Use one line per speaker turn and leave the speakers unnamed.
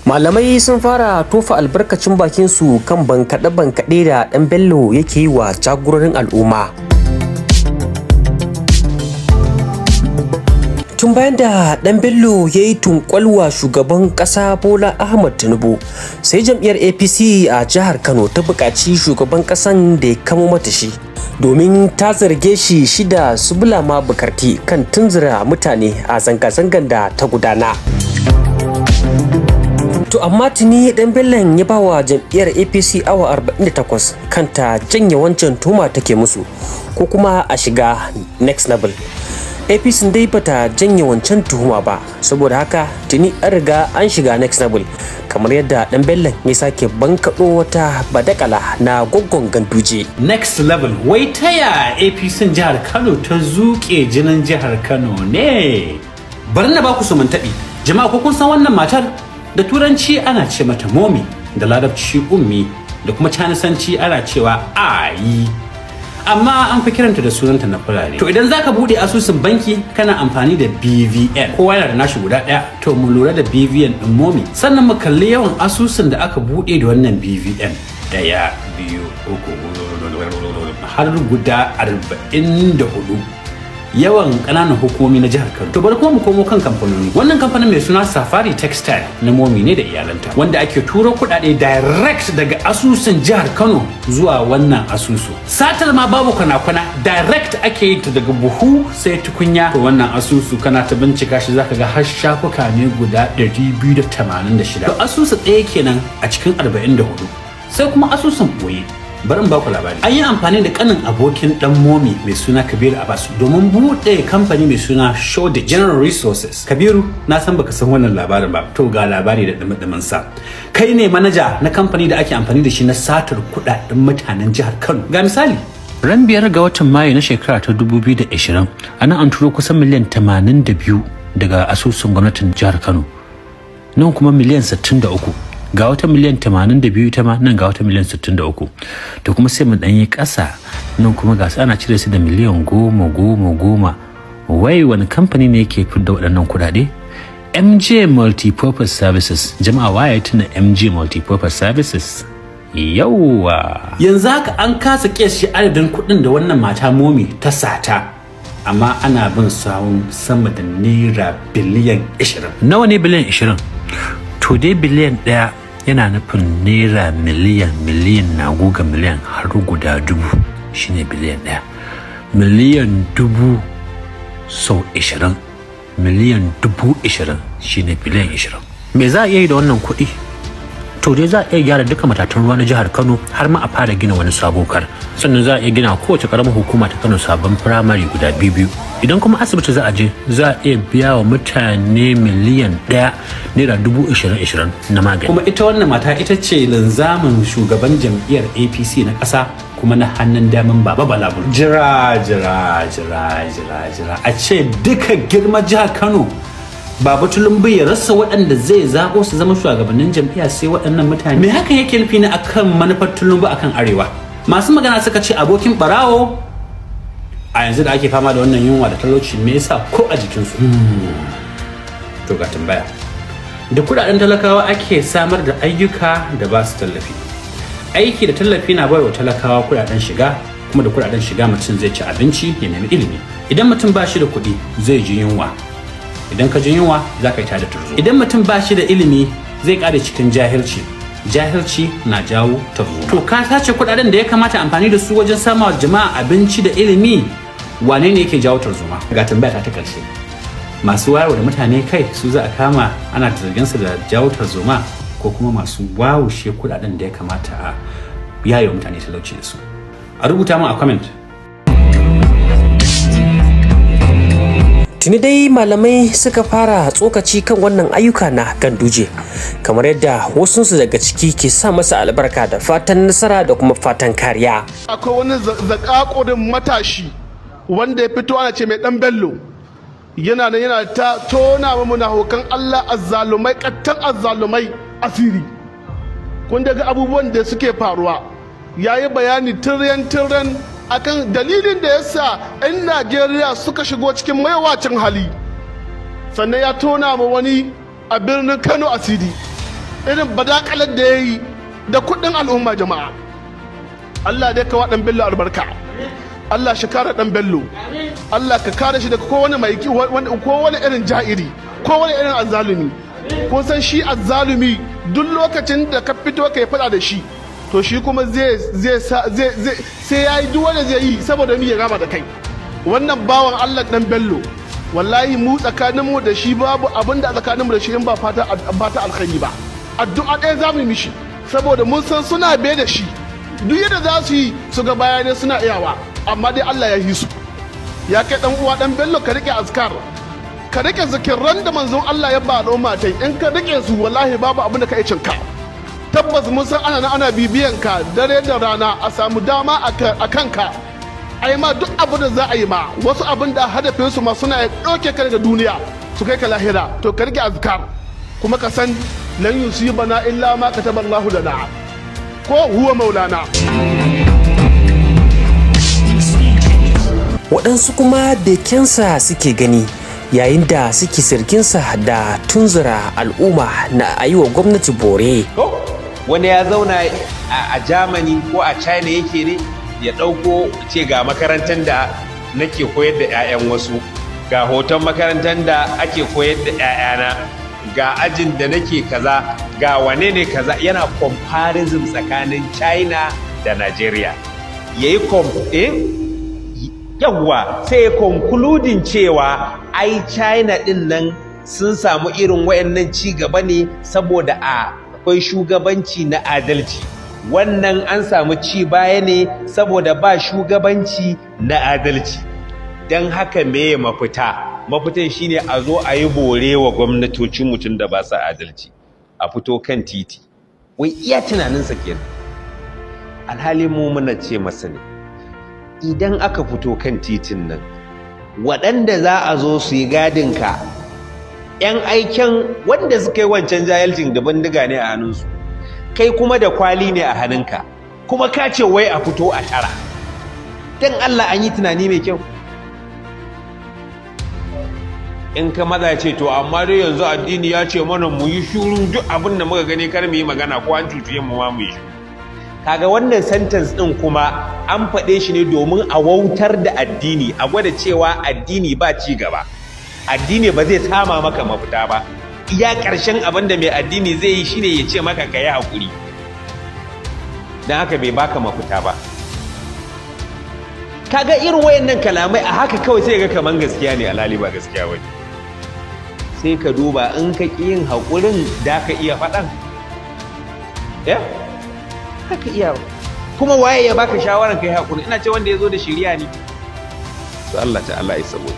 Malamai sun fara tofa albarkacin bakinsu kan bankaɗe-bankaɗe da Ɗan Bello yake yi wa jagororin al'umma. Tun bayan da Ɗan Bello ya yi tunkwalwa shugaban ƙasa Bola Ahmad Tinubu, sai jam'iyyar APC a jihar Kano ta buƙaci shugaban ƙasan da ya kamo mata shi, domin ta zarge shi shida su Bulama Bukarti kan tunzura mutane a zanga-zangar da ta gudana. To amma tuni Ɗan Bellon ya bawa jam'iyyar APC awa 48 kan ta janye wancan tuhuma take musu, ko kuma a shiga next level. APC dai bata janye wancan tuhuma ba, saboda haka tuni an riga an shiga next level, kamar yadda Ɗan Bellon ya sake bankaɗo wata badakala na Gwaggon Ganduje.
Next level, wai taya APC jihar Kano ta zuƙe jinin jihar Kano ne? Bari na baku su taɓi. Jama'a, ko kun san wannan matar? Da Turanci ana ce mata Momi, da Larabci Ummi, da kuma Canisanci ana cewa Ayi. Amma an fi kiranta da sunanta na Fulani. To idan zaka bude asusun banki, kana amfani da BVN. Kowa yana da nashi guda ɗaya. To mu lura da BVN din Momi. Sannan mu kalli yawan asusun da aka bude da wannan BVN. Daya, biyu, uku, har guda 44. Yawan ƙananan hukumomi na jihar Kano. To bari kuma mu komo kan kamfanoni. Wannan kamfanin mai suna Safari Textile na Momi ne da iyalanta, wanda ake turo kuɗaɗe direct daga asusun jihar Kano zuwa wannan asusu. Satar ma babu kwana-kwana, direct ake yi ta daga buhu sai tukunya. To wannan asusu, kana ta bincika shi, zaka ga har shafuka ne guda 286. To asusu ɗaya kenan a cikin 44. Sai kuma asusun ɓoye. Bari in baku labari. An yi amfani da kanin abokin dan Momi mai suna Kabiru Abbas domin buɗe kamfani mai suna Show the General Resources. Kabiru, na san baka san wannan labarin ba. To ga labari da dumi sa. Kai ne manaja na kamfani da ake amfani da shi na satar kuɗaɗen mutanen jihar Kano. Ga misali. Ran 5 ga watan Mayu na shekara ta 2020, a nan an turo kusan miliyan 82 daga asusun gwamnatin jihar Kano, nan kuma miliyan 63. Ga wata miliyan 82 ita ma nan, ga wata miliyan 63. To kuma sai mu ɗanyi ƙasa, nan kuma ga su ana cire su da miliyan goma goma goma. Wai wani kamfani ne yake fidda waɗannan kuɗaɗe? MJ Multipurpose Services. Jama'a, waye tuna MJ Multipurpose Services? Yauwa, yanzu haka an kasa shi adadin kuɗin da wannan mata Momi ta sata, amma ana bin sawun sama da naira biliyan 20. Nawa ne biliyan 20? To dai biliyan 1 yana nufin naira miliyan miliyan na guga miliyan har guda 1000, shine biliyan 1. Miliyan 1000 sau 20, miliyan 20,000, shine biliyan 20. Me za a iya yi da wannan kuɗi? To dai za a iya gyara duka matatun ruwa na jihar Kano, har ma a fara gina wani sabo kar. Sannan za a iya gina kowace karamar hukuma ta Kano sabon firamare guda biyu. Idan kuma asibiti za a je, za a iya biya wa mutane miliyan 1 naira 20,000 na magani. Kuma ita wannan mata ita ce linzamin shugaban jam'iyyar APC na ƙasa, kuma na hannun daman Baba Bala. Jira, jira, jira, jira, jira. A ce duka girma jihar Kano, Baba Tulumbu ya rasa waɗanda zai zaɓo su zama shugabannin jam'iyya sai waɗannan mutane. Me hakan yake nufi ne akan manufar Tulumbu akan arewa? Masu magana suka ce abokin barawo, a yanzu da ake fama da wannan yunwa da talauci, me yasa ko a jikinsu? To ga tambaya. Da kudaden talakawa ake samar da ayyuka da ba su tallafi. Aiki da tallafi na baiwa talakawa kudaden shiga, kuma da kudaden shiga mutum zai ci abinci, ya nemi ilimi. Idan mutum ba shi da kuɗi, zai ji yunwa. Idan ka ji yunwa, za ka yi tada turzo. Idan mutum ba shi da ilimi, zai kare cikin jahilci. Jahilci na jawo tarzoma. To ka sace kudaden da ya kamata amfani da su wajen samawa jama'a abinci da ilimi, wane ne yake jawo tarzoma? Ga tambaya ta karshe. Masu wayarwa da mutane kai su za a kama ana zargin su da jawo tarzoma, ko kuma masu wawushe kudaden da ya kamata a yaye mutane talauci da su? A rubuta min a comment.
Tuni dai malamai suka fara tsokaci kan wannan ayyuka na Ganduje, kamar yadda wasunsu daga ciki ke sa masa albarka da fatan nasara da kuma fatan kariya.
Akwai wani zakakurin matashi wanda ya fito, ana ce mai Dan Bello. Yana nan yana ta tona wa munafukan Allah, azzalumai, kattan azzalumai asiri. Kun daga abubuwan da suke faruwa, yayi bayani tiryan tiryan akan dalilin da yasa 'yan Najeriya suka shigo cikin mawuyacin hali. Sannan ya tona ma wani a birnin Kano asiri. Irin badakalar da ya yi da kuɗin al'umma. Jama'a, Allah dai ka wa Dan Bello albarka. Allah shi kare Dan Bello. Allah ka kare shi daga kowane mai kowane irin ja'iri, kowane irin azzalumi. Kun san shi azzalumi, duk lokacin da ka fito ka yi fada da shi, to shi kuma zai zai zai zai sai yayi duk wanda zai yi saboda mi ya gama da kai. Wannan bawan Allah Dan Bello, wallahi mu tsakanin mu da shi babu abin da tsakanin mu da shi in ba fata fata alkhairi ba. Addu'a ɗaya za mu yi mishi, saboda mun san suna be da shi, duk yadda za su yi su ga bayanai suna iyawa, amma dai Allah ya yi su. Ya kai dan uwa Dan Bello, ka rike azkar, ka rike zikiran da manzon Allah ya ba al'umma ta. In ka rike su, wallahi babu abin da ka yi cinka. Tabbas mun san ana ana bibiyan ka dare da rana, a samu dama a kanka, ai ma duk abin da za a yi ma wasu, abin da hadafin su ma suna ya ɗauke ka daga duniya su kai ka lahira. To ka rike azkar, kuma ka san lan yusibana illa ma kataballahu lana ko huwa maulana.
Waɗansu kuma bekensa suke gani, yayin da suke sirkinsa da tunzura al'umma na a yi wa gwamnati bore.
Ko wani ya zauna a Germany ko a China yake ne, ya ɗauko ce ga makarantar da nake koyar da 'ya'yan wasu, ga hoton makarantar da ake koyar da 'ya'yana, ga ajin da nake kaza, ga wane ne kaza, yana comparison tsakanin China da Nigeria, yayi yawwa, sai ya concluding cewa ai China din nan sun samu irin wayannan ci gaba ne saboda akwai shugabanci na adalci, wannan an samu ci baya ne saboda ba shugabanci na adalci. Don haka meye mafita? Mafitan shine a zo a yi bore wa gwamnatocin mutum da ba sa adalci, a fito kan titi. Wai iya tunaninsa kenan. Alhali mu muna ce masa ne, idan aka fito kan titin nan, waɗanda za a zo su yi gadinka 'yan aiken wanda suka yi wancan jahilcin da bindiga ne a hannunsu, kai kuma da kwali ne a hannunka, kuma ka ce wai a fito a tara. Don Allah, an yi tunani mai kyau? In ka maza ce, to amma dai yanzu addini ya ce mana mu yi shuru, duk abin da muka gani kar mu yi magana, ko an cutuye mu ma mu yi shuru. Kaga wannan sentence din kuma an faɗe shi ne domin a wautar da addini, a gwada cewa addini ba ci gaba, addini ba zai sama maka mafita ba. Iya ƙarshen abin da mai addini zai yi shine ya ce maka ka yi haƙuri. Don haka bai baka mafita ba. Kaga irin wayannan kalamai a haka kawai sai ga kaman gaskiya ne, alhali ba gaskiya ba. Sai ka duba, in ka ƙi yin haƙurin da ka iya faɗan ya haka iya, kuma waye ya baka shawaran kai haƙuri? Ina ce wanda ya zo da shiriya ne. To Allah ta'ala ya saboda